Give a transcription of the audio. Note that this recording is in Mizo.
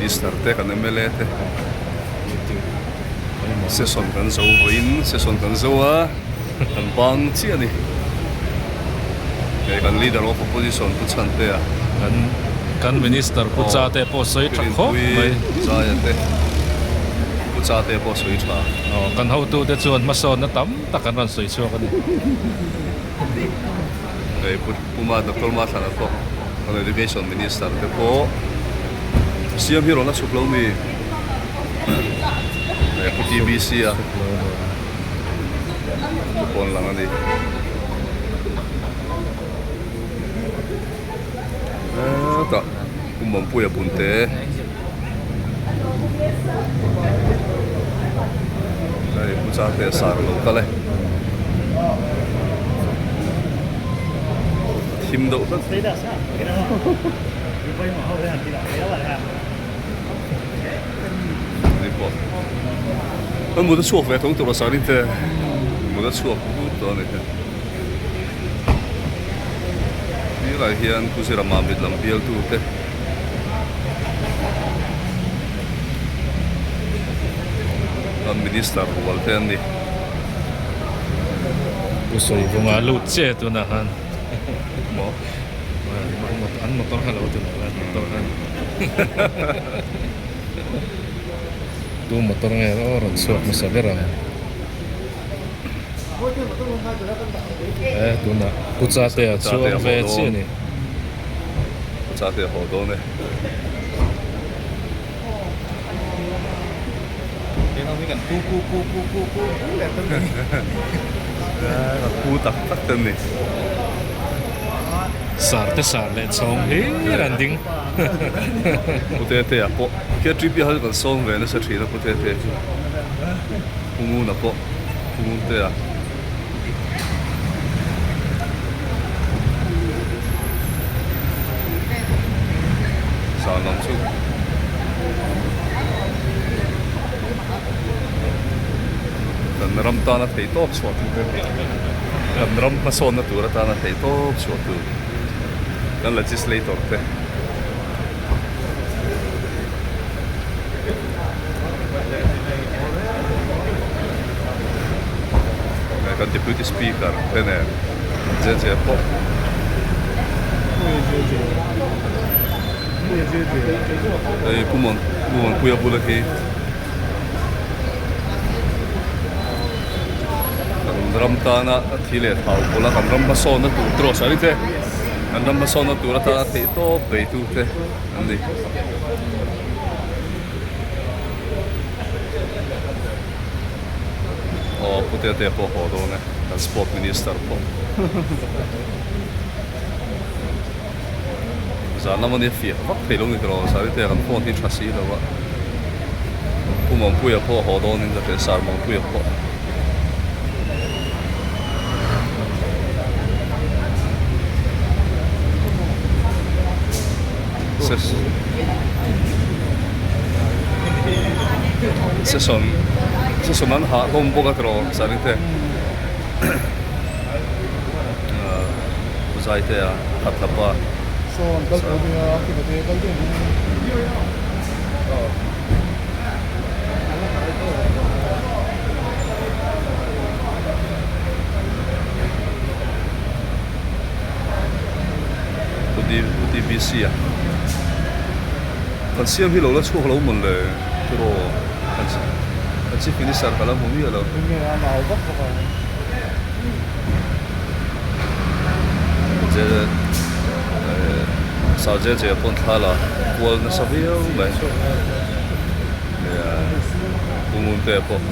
Minister te kan mla te session kan zo vawiin session kan zo a kan bang chiah a ni hei kan leader of opposition Pu Chhantea kan kan minister Pu Cha te pawh sawi tha khawp mai Zaia te Pu Cha te pawh sawi tha aw kan hotu te chuan hmasawnna tam tak an rawn sawi chhuak a ni. Hei Pu Puma Doctor Mathlana pawh kan Education Minister te pawh siam hi rawn la chhuk lo mi hei Pu TBC a pawn lang a ni hetah Pu Mampuia Punte hei Pu Chate sar lo kal e. Thim deuh tlat. Ni pawh an mut a chhuak ve thawng tur a sari te mut a chhuak vut tawh a ni he. Tilai hian Pu Zirama mit lam bialtu te Kan minister rual te an ni. Pu Sawivunga lut che tunah khan Maw? An motor kha lo ti lo an motor khan Tu motor nge aw rawn chhuak hmasa ber ang. E tunah Pu Chatea chuang ve chiah a ni. Pu Chatea haw dawn e. Pu tak tak te an ni. Sar te sar leh chhawng hlir an ding. Pu Tetea pawh KTP ah khan kan sawm ve nasa thin a Pu Tetea chu. Pu Nguna pawh Pu Nguntea. Zan lam chu kan ram tana thei tawp chhuah tur te kan ram hmasawnna tur atana thei tawp chhuah tur kan legislator te. Kan deputy speaker te nen je je pawh hei pu Muan pu Muanpuia bula khi kan ram tana thi leh thau pawlh a kan ram hmasawnna tur te erawh sawi te kan ram hmasawnna tur atana theihtawp beitu te an ni. Aw Pu Tetea pawh haw dawn e, kan Sport Minister pawh. Zan lam ania fiah vak thei lo ni tawh Saritea kan phone hi tha si lo a. Pu Mampuia pawh haw dawnin ka hria, Sir Mampuia pawh. Session session an hah hlawm bawk a tiraw sari te zai te a khat lap a. UTBC a kan siam hi lo la chhuak lo mawn le tiraw kan chief minister ka la hmu miah lo. Sir JJ pawn thla la kual nasa viau mai. Pu Nguntea pawh.